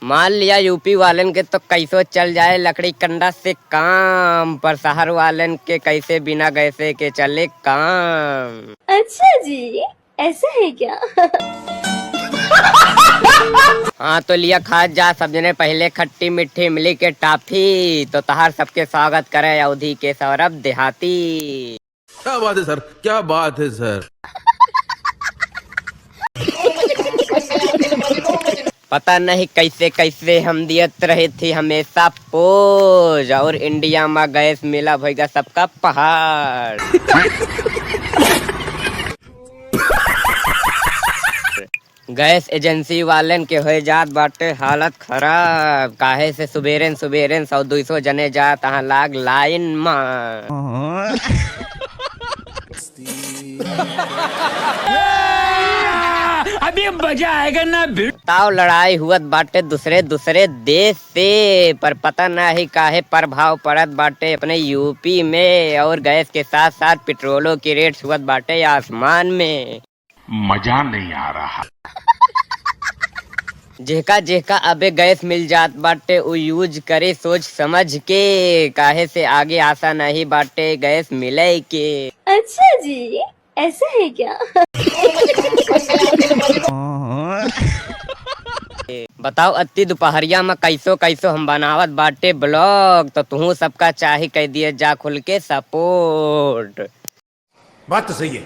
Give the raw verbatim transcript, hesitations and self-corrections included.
मान लिया यूपी वालन के तो कैसो चल जाए लकड़ी कंडा से काम, पर शहर वालन के कैसे बिना गैसे के चले काम। अच्छा जी, ऐसा है क्या? हाँ तो लिया खा जा सब जने पहले खट्टी मीठी इमली के टाफी। तो तहार सबके स्वागत करे अवधी के सौरभ देहाती। क्या बात है सर, क्या बात है सर। पता नहीं कैसे कैसे हम दियत रहे थी हमेशा पोज, और इंडिया मा गैस मिला भइगा सबका पहाड़। गैस एजेंसी वालन के होए जात बाटे हालत खराब, काहे से सुबेरेन सुबेरेन सौ दुई सौ जने जात हाँ लाग लाइन मा। अभी मजा आएगा ना भिड़। ताव लड़ाई हुअत बाटे दूसरे दूसरे देश से, पर पता नाही काहे प्रभाव पड़त बाटे अपने यूपी में, और गैस के साथ साथ पेट्रोलो की रेट छुअत बाटे आसमान में। मजा नहीं आ रहा। जेहका जेहका अबे गैस मिल जात बाटे, उ यूज करे सोच समझ के, काहे से आगे आशा नहीं बाटे गैस मिले के। अच्छा जी, ऐसा है क्या? बताओ, अत्ती दुपहरिया में कैसो कैसो हम बनावत बाटे ब्लॉग, तो तुहू सबका चाही कह दिए जा खुल के सपोर्ट। बात तो सही है।